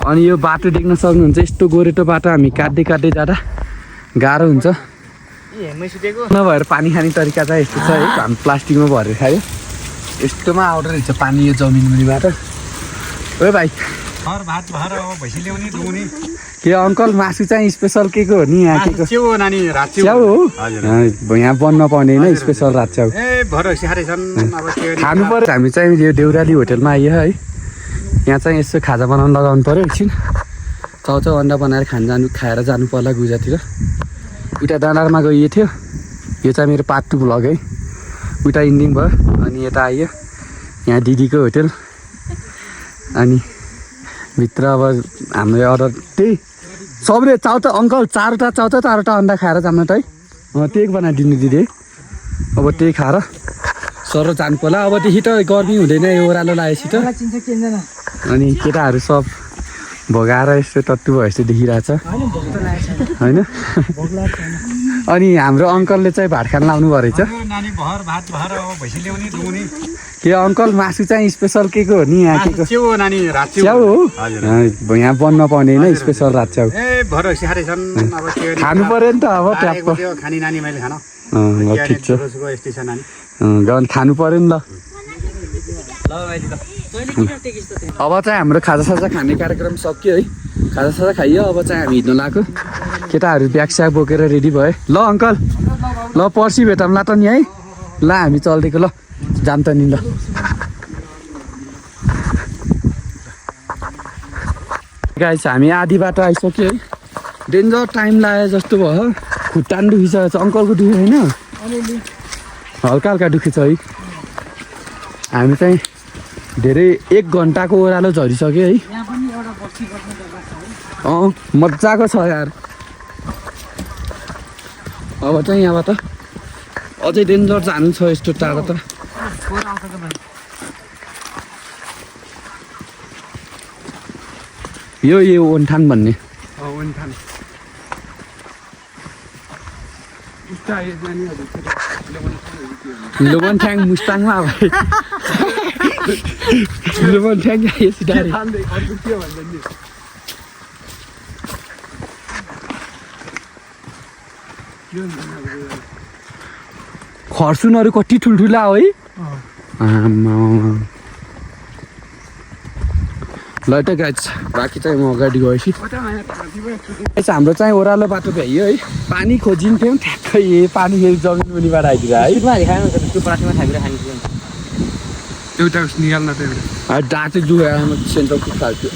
अनि यो बाटो देख्न सक्नुहुन्छ यस्तो गोरेटो बाटो हामी काट्दै काट्दै जाँदा गाह्रो हुन्छ नभएर पानी खाने तरिका चाहिँ यस्तो छ है हामी प्लास्टिकमा भरेर खायो यस्तोमा आउँदो रहेछ पानी यो जमिन मुनिबाट ओ भाइ के अङ्कल मासु चाहिँ स्पेसल के को हो नि यहाँ के च्याउ हो यहाँ बन्न पाउने होइन स्पेसल रात च्याउ खानु पर्यो हामी चाहिँ यो देउराली होटेलमा आइयो है यहाँ चाहिँ यसो खाजा बनाउनु लगाउनु पर्यो एकछिन चाउचाउ अन्डा बनाएर खाएर जानु पर्ला गुजातिर उता डाँडारमा गइयो थियो यो चाहिँ मेरो पार्ट 2 भ्लग है उता इन्डिङ भयो अनि यता आइयो यहाँ दिदीको होटेल अनि भित्र अब हाम्रो अर्डर त्यही सबले चाउचाउ अङ्कल 4वटा चाउचाउ 4वटा अन्डा खाएर जानु त है त्यही बनाइदिनु दिदी अब त्यही खाएर सर जानु पर्ला अबदेखि त गर्मी हुँदैन यो ओह्रालो लागेपछि त अनि केटाहरू सब भोगाएर यस्तो टट्टु भयो जस्तो देखिरहेछ होइन अनि हाम्रो अङ्कलले चाहिँ भात खान लाउनु भयो रहेछ के अङ्कल मासु चाहिँ स्पेसल के को हो नि यहाँ के को च्याउ हो यहाँ बन्न पाउने होइन स्पेसल रात च्याउ खानु पर्यो नि त अब ट्यापको ठिक छ खानु पर्यो नि ल अब चाहिँ हाम्रो खाजासाजा खाने कार्यक्रम सक्यो है खाजासाजा खाइयो अब चाहिँ हामी हिँड्नु लाग्यो केटाहरू ब्याग स्याग बोकेर रेडी भयो ल अङ्कल ल पर्सि भेटौँला त नि है ल हामी चल्दिएको ल जाम त नि ल गाइस हामी आधी बाटो आइसक्यो है डेन्जर टाइम लाग्यो जस्तो भयो खुट्टा पनि दुखिसकेको छ अङ्कलको दुख्यो होइन हल्का हल्का दुखेको छ है हामी चाहिँ धेरै 1 घन्टाको ओह्रालो झरिसक्यो है मजाको छ यार अब चाहिँ यहाँबाट अझै डेन्जर जानु छ यस्तो टाढो त यो ओन्ठान भन्ने लोबनठ्याङ मुस्ताङमा भाइ लोबनठ्याङ खर्सुनहरू कति ठुल्ठुला हो है ल त गाइस बाँकी चाहिँ म अगाडि गएपछि हाम्रो चाहिँ ओह्रालो बाटो भ्याइयो है पानी खोजिन्थ्यौँ ठ्याक्कै पानी फेरि जमिन मुनिबाट आइदिएर है एउटा निकाल्न त डाँटे जुगामा सेन्टर खाल्थ्यो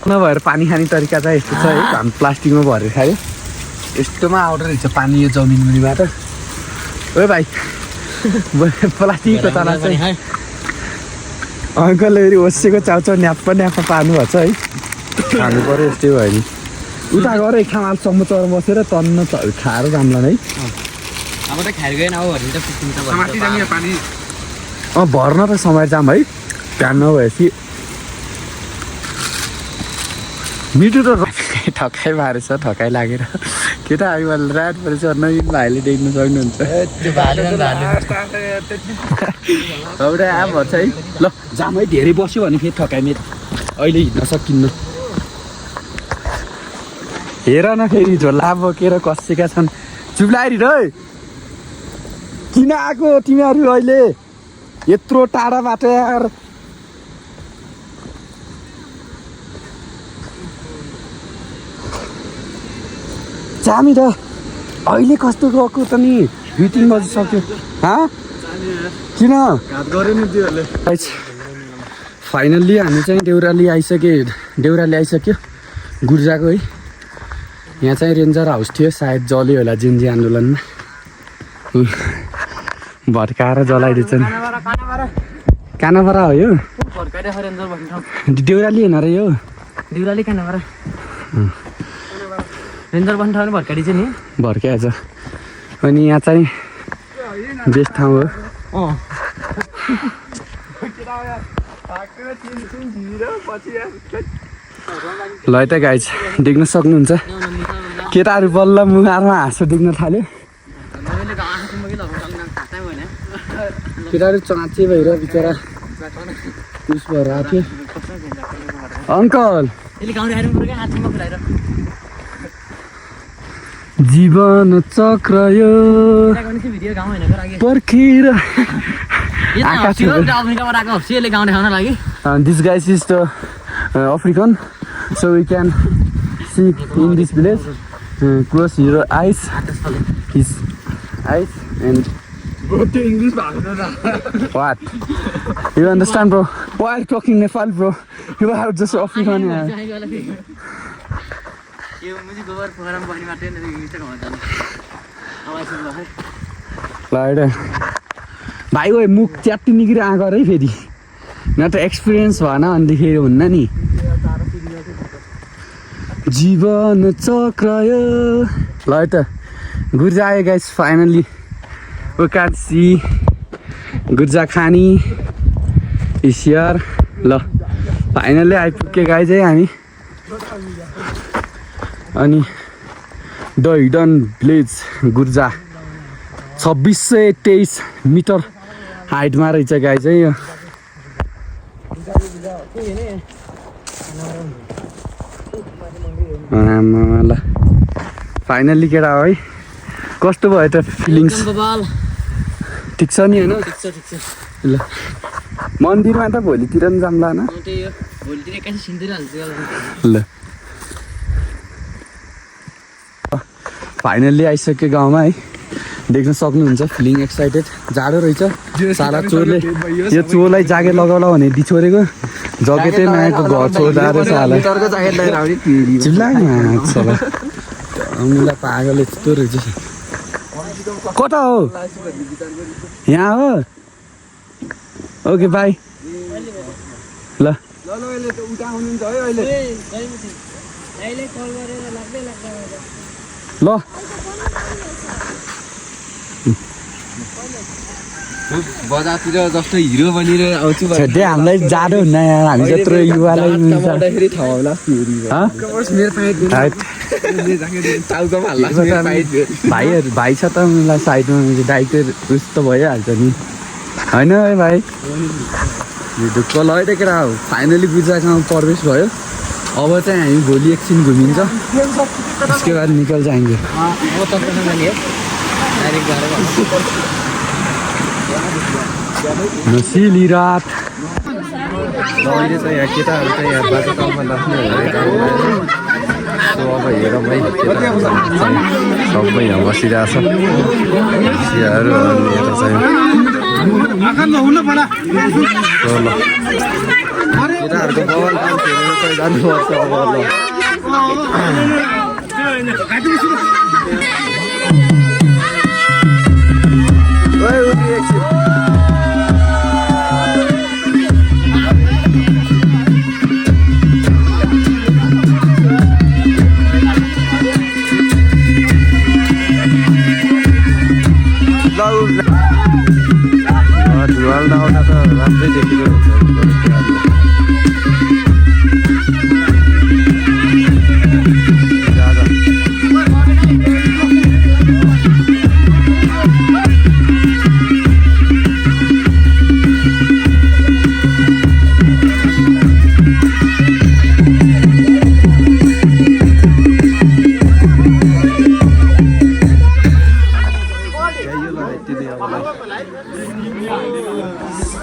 नभएर पानी खाने तरिका चाहिँ यस्तो छ है हामी प्लास्टिकमा भरेर खायो यस्तोमा आउँदो रहेछ पानी यो जमिन मुनिबाट ओ भाइ प्लास्टिकको तला चाहिँ अङ्कलले फेरि ओसेको चाउचाउ न्याप्पा पार्नु भएको छ है खानु पऱ्यो यस्तै भयो नि उता गएर एक ठाउँ चम्मचर बसेर तन्न खाएर जाम्ला है भर्न त समय जाम है ध्यान नभएपछि मिठो त ठक्काइ मारेछ ठक्काइ लागेर केटा हामी मलाई रात परेछ नवीन भाइले देख्न सक्नुहुन्छ एउटा आम भन्छ है ल जाम है धेरै बस्यो भने फेरि ठक्काइ मेट अहिले हिँड्न सकिन्न हेर न फेरि झोला बोकेर कसेका छन् चुप्लाइरी र किन आएको तिमीहरू अहिले यत्रो टाढाबाट यार जामी त अहिले कस्तो गएको त नि 2-3 बजिसक्यो किन फाइनल्ली हामी चाहिँ देउराली आइसक्यो गुर्जाको है यहाँ चाहिँ रेन्जर हाउस थियो सायद जल्यो होला जिन्जी आन्दोलनमा भड्काएर जलाइदिएछन् कानापारा हो यो देउराली होइन र यो देउराली कानापारा रेन्जर भन्ने ठाउँ भड्काइदिन्छ नि भड्काएछ अनि यहाँ चाहिँ बेस्ट ठाउँ हो ल त गाइज देख्न सक्नुहुन्छ केटाहरू बल्ल मुहारमा हाँसो देख्न थाल्यो केटाहरू चाँचे भएर बिचरा उस भएर आएको थियो अङ्कल यसले गाउँले आएर पुरा हातमा खुलाएर जीवन चक्र यो भिडियो गाउँ होइन लागि पर्खिर अफ्रिकाबाट आएको यसले गाउँ देखाउन लागि this guys is the African, so we can see in this village. Close your eyes, his eyes, and what? You understand, bro? While talking Nepal, bro, you are just African. यो मुझे गोबर पोखरामा पानी मार्दै न मिस्टर भन्छ आवाज सुन्नु लाइट भाइ ओए मुख च्यात्ती निक्रि आएको है फेरि न त एक्सपिरियन्स भएन भनेदेखि हुन्न नि जीवन चक्र ल त गुर्जा आयो guys finally we can see Gurja Khani is here ल फाइनली आइपुग्यो गाइस है हामी अनि the hidden village Gurja 2623 metre हाइटमा रहेछ गाइस है यो ल फाइनली केटा हो है कस्तो भयो त फिलिङ्स ठिक छ नि होइन ल मन्दिरमा त भोलितिर नि जाम्ला न ल फाइनल्ली आइसक्यो गाउँमा है देख्न सक्नुहुन्छ फिलिङ एक्साइटेड जाडो रहेछ सारा चोरले यो चोरलाई ज्याकेट लगाउला भने दिछोरेको जकेटै नआएको घर छोड्दा चिल्ला पागल यस्तो रहेछ कता हो यहाँ हो ओके बाई ल ल बजारतिर जस्तो हिरो बनेर आउँछु छेड्दै हामीलाई जाडो हुन्न यहाँ हामी जत्रो युवालाई भाइ छ त मलाई साइडमा दाइको उस्तो भइहाल्छ नि होइन है भाइ ढुक्क लगाइदिएको हो फाइनली गुर्जा गाउँ प्रवेश भयो अब चाहिँ हामी भोलि एकछिन घुमिन्छ त्यसको बाद निकल जाएंगे नसिली रात अहिले चाहिँ यहाँ केटाहरू चाहिँ यहाँ बाटोमा नाच्ने अब हेर भाइ सबै यहाँ बसिरहेछ चियाहरू अनि यता चाहिँ केटाहरूको बवाल काम खेल्नु चाहिँ जानुपर्छ धुवाल आउँदा त राम्रै देखिँदो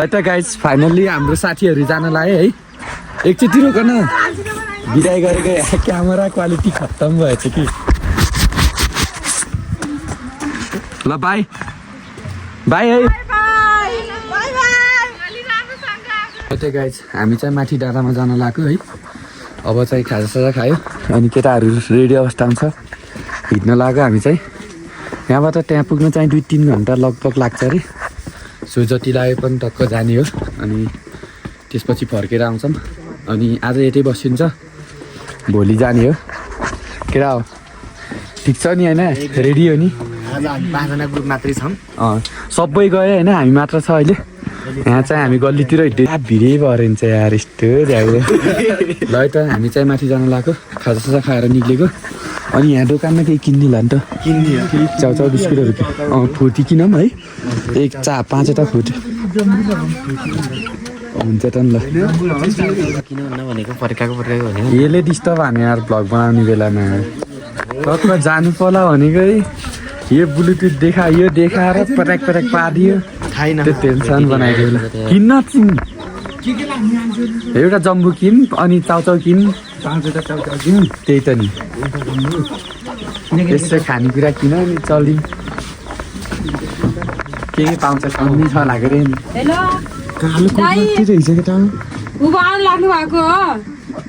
हुन्छ त गाइस फाइनल्ली हाम्रो साथीहरू जान लाग्यो है एकचोटि रोक न बिदाई गरेको क्यामेरा क्वालिटी खत्तम भएछ कि ल बाई बाई है गाइस हामी चाहिँ माथि डाँडामा जान लाग्यो है अब चाहिँ खाजासाजा खायो अनि केटाहरू रेडी अवस्थामा छ हिँड्न लाग्यो हामी चाहिँ यहाँबाट त्यहाँ पुग्न चाहिँ 2-3 घन्टा लगभग लाग्छ अरे सो जति लाग्यो पनि टक्क जाने हो अनि त्यसपछि फर्केर आउँछौँ अनि आज यतै बसिन्छ भोलि जाने हो केटा हो ठिक छ नि होइन रेडी हो नि आज हामी 5 जना ग्रुप मात्रै छौँ सबै गयो होइन हामी मात्र छ अहिले यहाँ चाहिँ हामी गल्लीतिर भिडै भरिन्छ यार यस्तो झ्याउ ल त हामी चाहिँ माथि जानु लाग्यो खाजासाजा खाएर निक्लेको अनि यहाँ दोकानमा केही किन्दिला नि त किन्ने चाउचाउ बिस्कुटहरू फुर्ती किनौँ है 5 वटा फुट हुन्छ त ल किन भन्न भनेको फर्काएको भनेको यसले डिस्टर्ब हाने यार भ्लग बनाउने बेलामा कता जानु पर्ला भनेको है यो ब्लुटुथ देखाएर पटाक पटाक पारिदियो त्यो टेन्सन बनाइदियो ल किन्न चिन एउटा जम्बु किन अनि चाउचाउ किन त्यही त नि यसो खानेकुरा किन अनि चलि के पाउँछ कम्ती छ लागेर नि कालो कति रहेछ केटा लाग्नु भएको हो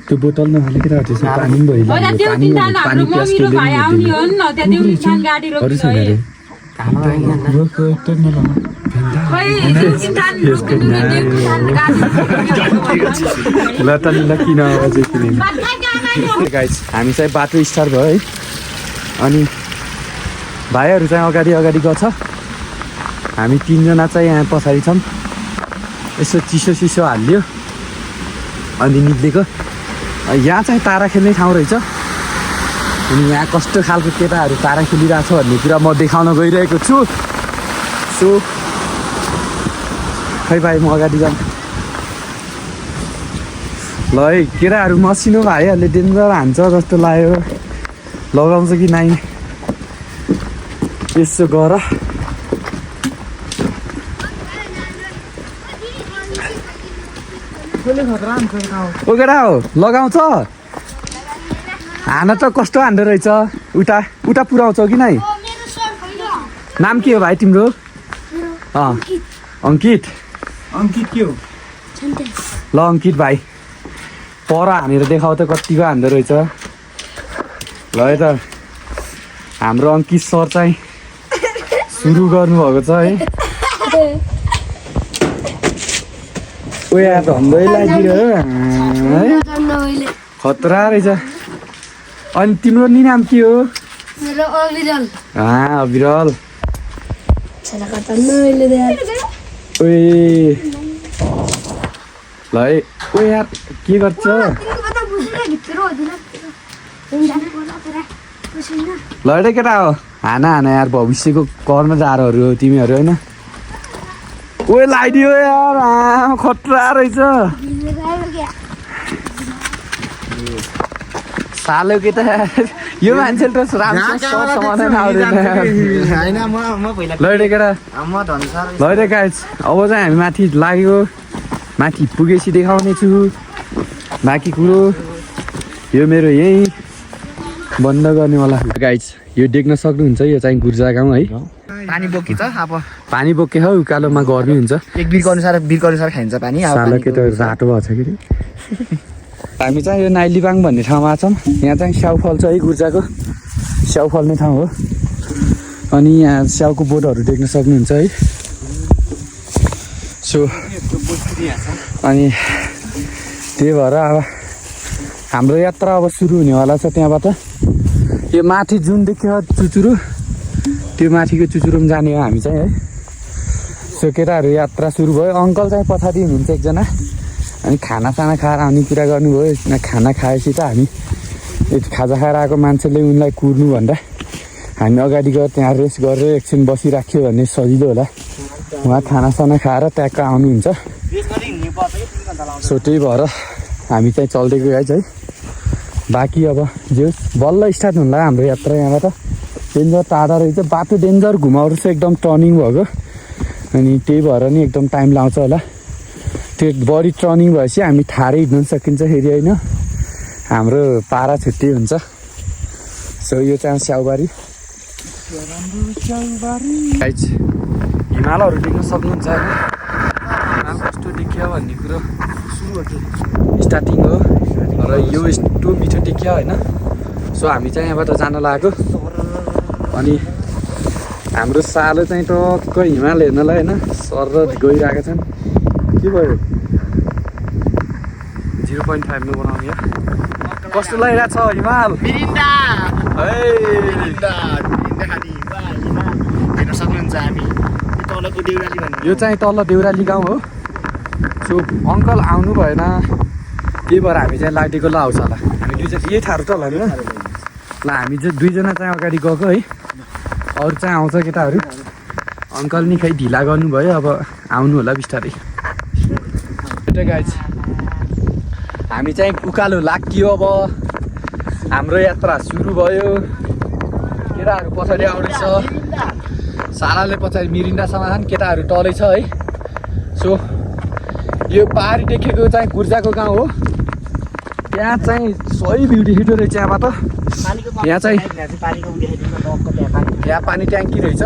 त्यो बोतल नहाले केटा त्यसमा पानी पनि ल त ल किन अझै किने गाइस हामी चाहिँ बाटो स्टार्ट भयो है अनि भाइहरू चाहिँ अगाडि गछ हामी 3 जना चाहिँ यहाँ पछाडि छौँ यसो चिसो हालिदियो अनि निक्लेको यहाँ चाहिँ तारा खेल्ने ठाउँ रहेछ अनि यहाँ कस्तो खालको केटाहरू तारा खेलिरहेको छ भन्ने कुरा म देखाउन गइरहेको छु सो खै भाइ म अगाडि जाऊँ ल है केटाहरू मसिनो भाइहरूले डेन्जर हान्छ जस्तो लाग्यो लगाउँछ कि नाइ यसो गर ओ केटा हो लगाउँछ हान त कस्तो हान्दो रहेछ उता पुऱ्याउँछौ कि नै नाम के हो भाइ तिम्रो अङ्कित के हो ल अङ्कित भाइ पर हानेर देखाउ त कतिको हान्दो रहेछ ल है त हाम्रो अङ्कित सर चाहिँ सुरु गर्नुभएको छ है ओ यहाँ धन्दै लाग्यो है खतरा रहेछ अनि तिम्रो नि नाम के हो अविरल ओए ल है ओ यार के गर्छ ल है केटा हो हाना यार भविष्यको कर्मचारहरू हो तिमीहरू होइन ओ लगाइदियो यार खतरा रहेछ सालो केटा यो मान्छेले त ल गाइस अब चाहिँ हामी माथि लाग्यो माथि पुगेपछि देखाउने छु बाँकी कुरो यो मेरो यही बन्द गर्नेवाला गाइस यो देख्न सक्नुहुन्छ यो चाहिँ गुर्जा गाउँ है पानी बोकी छ अब पानी बोके हौ उकालोमा गर्मी हुन्छ एक बिरको अनुसार खाइन्छ पानी सालो के त रातो भएको छ कि हामी चाहिँ यो नाइलीबाङ भन्ने ठाउँमा छौँ यहाँ चाहिँ स्याउ फल्छ है गुर्जाको स्याउ फल्ने ठाउँ हो अनि यहाँ स्याउको बोटहरू देख्न सक्नुहुन्छ है सो अनि त्यही भएर अब हाम्रो यात्रा अब सुरु हुनेवाला छ त्यहाँबाट यो माथि जुन देख्यो चुचुरो त्यो माथिको चुचुरोमा जाने हो हामी चाहिँ है सो केटाहरू यात्रा सुरु भयो अङ्कल चाहिँ पछाडि हुनुहुन्छ एकजना अनि खानासाना खाएर आउने कुरा गर्नुभयो खाना खाएपछि त हामी यति खाजा खाएर आएको मान्छेले उनलाई कुर्नु भन्दा हामी अगाडि गएर त्यहाँ रेस्ट गरेर एकछिन बसिराख्यो भने सजिलो होला उहाँ खानासाना खाएर ट्याक्क आउनुहुन्छ सो त्यही भएर हामी चाहिँ चल्दै गयो है बाँकी अब जे बल्ल स्टार्ट हुनुला हाम्रो यात्रा यहाँबाट डेन्जर टाढा रहेछ बाटो डेन्जर घुमाउरो छ एकदम टर्निङ भएको अनि त्यही भएर नि एकदम टाइम लाउँछ होला त्यो बढी टर्निङ भएपछि हामी ठाडै हिँड्नु सकिन्छ फेरि होइन हाम्रो पारा छुट्टी हुन्छ सो यो चाहिँ स्याउबारी हिमालहरू देख्न सक्नुहुन्छ होइन हिमाल कस्तो देखियो भन्ने कुरो स्टार्टिङ हो र यो यस्तो मिठो देखियो होइन सो हामी चाहिँ यहाँबाट जान लागेको अनि हाम्रो सालो चाहिँ टक्क हिमाल हेर्नलाई होइन सर गइरहेका छन् के भयो 0.5 मा बनाउने हो कस्तो लागिरहेको छ हिमाल हेर्न सक्नुहुन्छ हामी तलको देउराली भन्ने यो चाहिँ तल देउराली गाउँ हो सो अङ्कल आउनु भएन त्यही भएर हामी चाहिँ लागेको ल आउँछ होला हामी दुईजना यही ठाडो त होला नि ल हामी चाहिँ दुईजना चाहिँ अगाडि गएको है अरू चाहिँ आउँछ केटाहरू अङ्कल नि खै ढिला गर्नुभयो अब आउनु होला बिस्तारै गाइज हामी चाहिँ उकालो लाग्यो अब हाम्रो यात्रा सुरु भयो केटाहरू पछाडि आउँदैछ साराले पछाडि मिरिन्डासम्म छन् केटाहरू तलै छ है सो यो पहाडी देखेको चाहिँ गुर्जाको गाउँ हो त्यहाँ चाहिँ सही भ्यू देखेको रहेछ यहाँबाट यहाँ चाहिँ यहाँ पानी ट्याङ्की रहेछ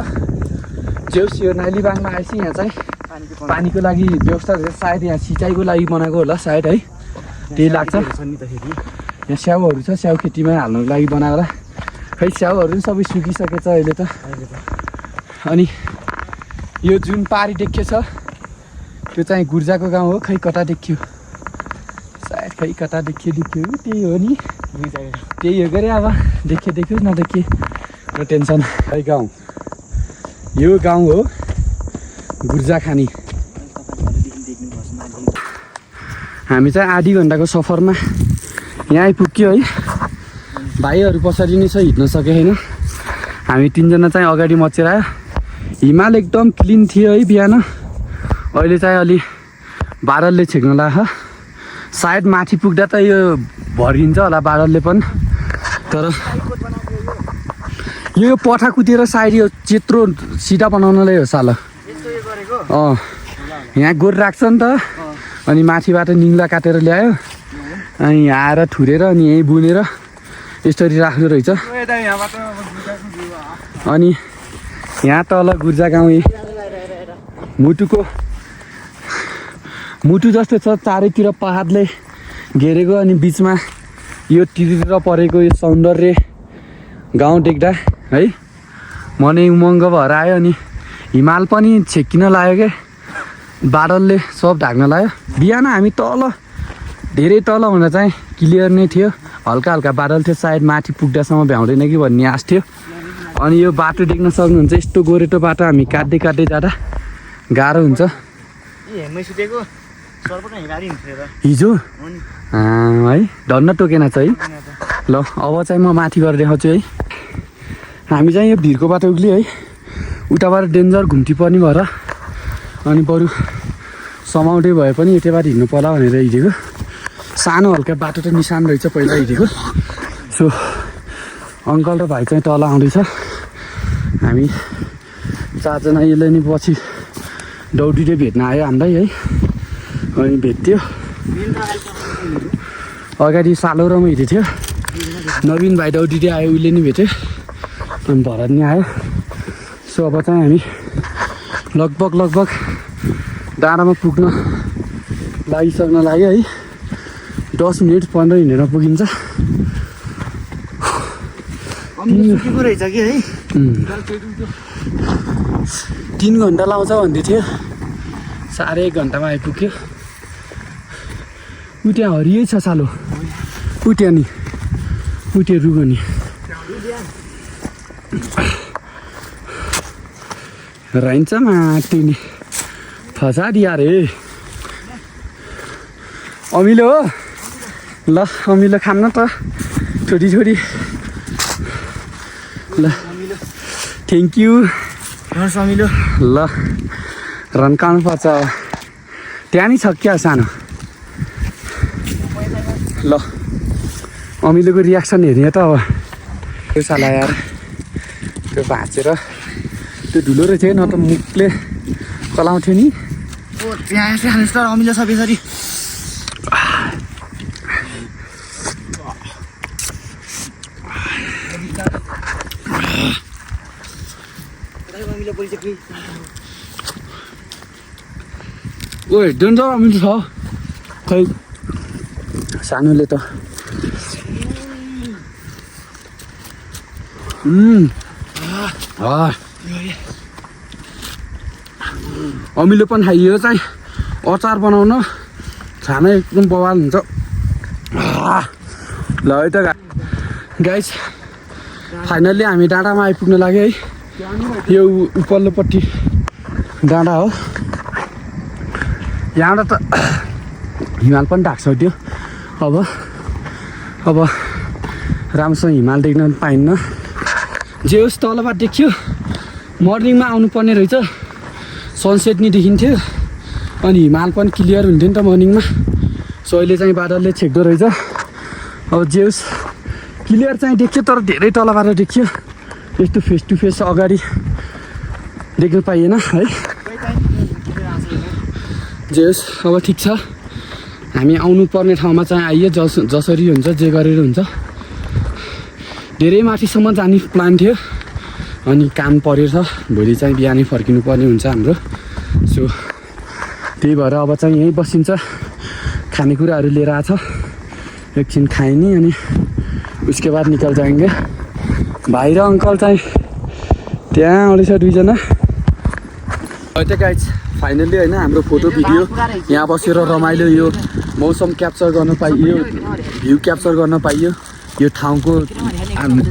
जेउस यो नालीबाङमा आएपछि यहाँ चाहिँ पानीको लागि व्यवस्था रहेछ सायद यहाँ सिँचाइको लागि बनाएको होला सायद है त्यही लाग्छ यहाँ स्याउहरू छ स्याउ खेतीमा हाल्नुको लागि बनाएको होला खै स्याउहरू पनि सबै सुकिसकेछ अहिले त अनि यो जुन पारी देखियो छ त्यो चाहिँ गुर्जाको गाउँ हो खै कता देखियो सायद खै कता देखियो त्यही हो नि त्यही हो गरे अब देख्यो नदेखे र टेन्सन खै गाउँ यो गाउँ हो गुर्जाखानी हामी चाहिँ आधी घन्टाको सफरमा यहाँ आइपुग्यो है भाइहरू पछाडि नै छ हिँड्न सके छैन हामी तिनजना चाहिँ अगाडि मचेर आयो हिमाल एकदम क्लिन थियो है बिहान अहिले चाहिँ अलि बादलले छेक्न लाग्छ सायद माथि पुग्दा त यो भरिन्छ होला बादलले पनि तर यो पठा कुदेर सायद यो चित्रो सिधा बनाउनलाई हो साल यहाँ गोर राख्छ नि त अनि माथिबाट निङ्ला काटेर ल्यायो अनि यहाँ आएर ठुरेर अनि यहीँ बुनेर यसरी राख्दो रहेछ अनि यहाँ तल गुर्जा गाउँ मुटु जस्तो छ चारैतिर पहाडले घेरेको अनि बिचमा यो तिर परेको यो सौन्दर्य गाउँ देख्दा है मनै उमङ्ग भएर आयो अनि हिमाल पनि छेक्किन लाग्यो क्या बादलले सब ढाक्न लाग्यो बिहान हामी तल धेरै तल हुँदा चाहिँ क्लियर नै थियो हल्का हल्का बादल थियो सायद माथि पुग्दासम्म भ्याउँदैन कि भन्ने आश थियो अनि यो बाटो देख्न सक्नुहुन्छ यस्तो गोरेटो बाटो हामी काट्दै जाँदा गाह्रो हुन्छ हिजो है धन्न टोकेन छ है ल अब चाहिँ म माथि गएर देखाउँछु है हामी चाहिँ यो भिरको बाटो उक्लियो है उताबाट डेन्जर घुम्ती पर्ने भएर अनि बरु समाउँदै भए पनि यताबाट हिँड्नु पर्ला भनेर हिँडेको सानो हल्का बाटो त निशान रहेछ पहिला हिँडेको सो अङ्कल र भाइ चाहिँ तल आउँदैछ हामी चारजना यसले नि पछि दौडीले भेट्न आयो हामीलाई है अनि भेट्यो अगाडि सालो र म हिँडेको थियो नवीन भाइ दौडीले आयो उसले नि भेट्यो अनि भरत नि आयो सो अब चाहिँ हामी लगभग डाँडामा पुग्न लागिसक्न लाग्यो है 10 मिनट 15 हिँडेर पुगिन्छ 3 घन्टा लाउँछ भन्दै थियो 1.5 घन्टामा आइपुग्यो उ त्यहाँ हरियै छ सालो उ त्यहाँ नि उ त्यो रुख नि रहन्छ माथि नि फसाडी अरे अमिलो हो ल अमिलो खान्न त छोडी ल थ्याङ्क यू अमिलो ल रन्काउनु पर्छ त्यहाँ नि छ क्या सानो ल अमिलोको रियाक्सन हेर्ने त अब त्यो साला यार त्यो भाँचेर त्यो ढुलो रहेछ न त मुखले चलाउँथ्यो नि त्यहाँ यसो खानुहोस् त अमिलो छ बेसरी ओए डेन्जर अमिलो छ खै सानोले त अमिलो पनि खाइयो चाहिँ अचार बनाउन खाना एकदम बवाल हुन्छ ल है त गाइस फाइनल्ली हामी डाँडामा आइपुग्न लाग्यो है यो उपल्लोपट्टि डाँडा हो यहाँबाट त हिमाल पनि ढाक्छ त्यो अब राम्रोसँग हिमाल देख्न पाइन्न जे होस् तलबाट देखियो मर्निङमा आउनु पर्ने रहेछ सनसेट नि देखिन्थ्यो अनि हिमाल पनि क्लियर हुन्थ्यो नि त मर्निङमा। सो अहिले चाहिँ बादलले छेक्दो रहेछ। अब जे होस् क्लियर चाहिँ देखियो तर धेरै तलबाट देखियो, यस्तो फेस टु फेस अगाडि देख्नु पाइएन है। जे होस् अब ठिक छ, हामी आउनुपर्ने ठाउँमा चाहिँ आइयो। जसरी हुन्छ जे गरेर हुन्छ। धेरै माथिसम्म जाने प्लान थियो अनि काम परेछ, भोलि चाहिँ बिहानै फर्किनु पर्ने हुन्छ हाम्रो। सो त्यही भएर अब चाहिँ यहीँ बसिन्छ, खानेकुराहरू लिएर आएको छ, एकछिन खाएँ नि अनि उसके बाद निकल जाएंगे। भाइ र अङ्कल चाहिँ त्यहाँ आउँदैछ दुईजना। अहिले गाइज फाइनल्ली होइन हाम्रो फोटो भिडियो यहाँ बसेर रमाइलो यो मौसम क्याप्चर गर्न पाइयो, भ्यू क्याप्चर गर्न पाइयो, यो ठाउँको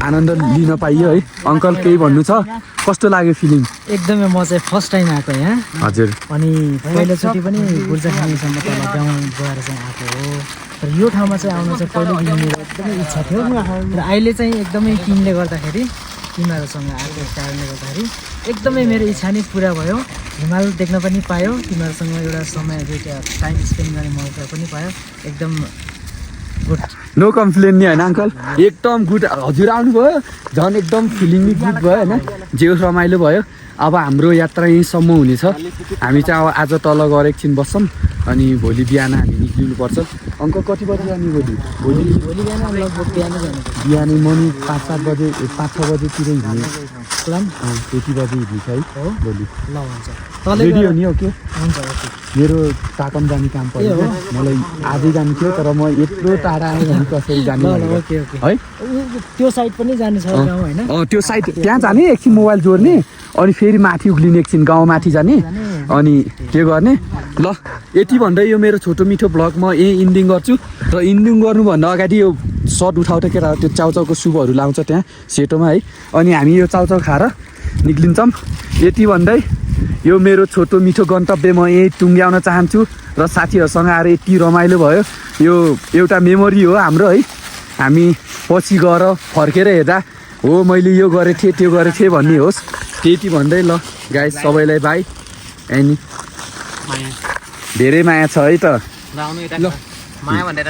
आनन्द लिन पाइयो है। अङ्कल केही भन्नु छ, कस्तो लाग्यो फिलिङ? एकदमै म चाहिँ फर्स्ट टाइम आएको यहाँ। हजुर अनि पहिलोचोटि पनि बुर्जाखानीसम्म तल गाउँ गएर चाहिँ आएको हो। तर यो ठाउँमा चाहिँ आउनु चाहिँ पहिल्यैदेखि मेरो एकदमै इच्छा थियो। र अहिले चाहिँ एकदमै टिमले गर्दाखेरि, तिमीहरूसँग आएको कारणले गर्दाखेरि एकदमै मेरो इच्छा नै पुरा भयो। हिमाल देख्न पनि पायो, तिमीहरूसँग एउटा समय टाइम स्पेन्ड गर्ने मौका पनि पायो। एकदम गुड, नो कम्प्लेन नि होइन अङ्कल, एकदम गुड। हजुर आउनुभयो झन् एकदम फिलिङ नि गुड भयो होइन, जे होस् रमाइलो भयो। अब हाम्रो यात्रा यहीँसम्म हुनेछ। हामी चाहिँ अब आज तल गएर एकछिन बस्छौँ अनि भोलि बिहान हामी निक्लिनुपर्छ। अङ्कल कति बजी जाने भोलि? भोलि बिहान लगभग बिहानै जानु बिहानै मर्निङ 5-7 बजे 5-6 बजेतिर हिँड्ने प्लान। त्यति बजी हिँड्छ है हो भोलि। ल हुन्छ, रेडी हो नि? ओके हुन्छ ओके। मेरो टाकम जाने काम पऱ्यो, मलाई आजै जानु थियो तर म यत्रो टाढा आएँ भने कसरी जाने ओके ओके है। त्यो साइड पनि जाने छ गाउँ होइन? त्यो साइड त्यहाँ जाने, एकछिन मोबाइल जोड्ने अनि फेरि माथि उक्लिने, एकछिन गाउँ माथि जाने अनि त्यो गर्ने। ल यति भन्दै यो मेरो छोटो मिठो ब्लग म यहीँ इन्डिङ गर्छु। र इन्डिङ गर्नुभन्दा अगाडि यो सर्ट उठाउँदा केटा त्यो चाउचाउको सुपहरू लाउँछ त्यहाँ सेटोमा है, अनि हामी यो चाउचाउ खाएर निक्लिन्छौँ। यति भन्दै यो मेरो छोटो मिठो गन्तव्य म यहीँ टुङ्ग्याउन चाहन्छु। र साथीहरूसँग आएर यति रमाइलो भयो, यो एउटा मेमोरी हो हाम्रो है। हामी पछि गएर फर्केर हेर्दा हो मैले यो गरेको थिएँ त्यो गरेको थिएँ भन्ने होस्। त्यति भन्दै ल गाइस सबैलाई बाई। एनी धेरै माया छ है त। ल माया भनेर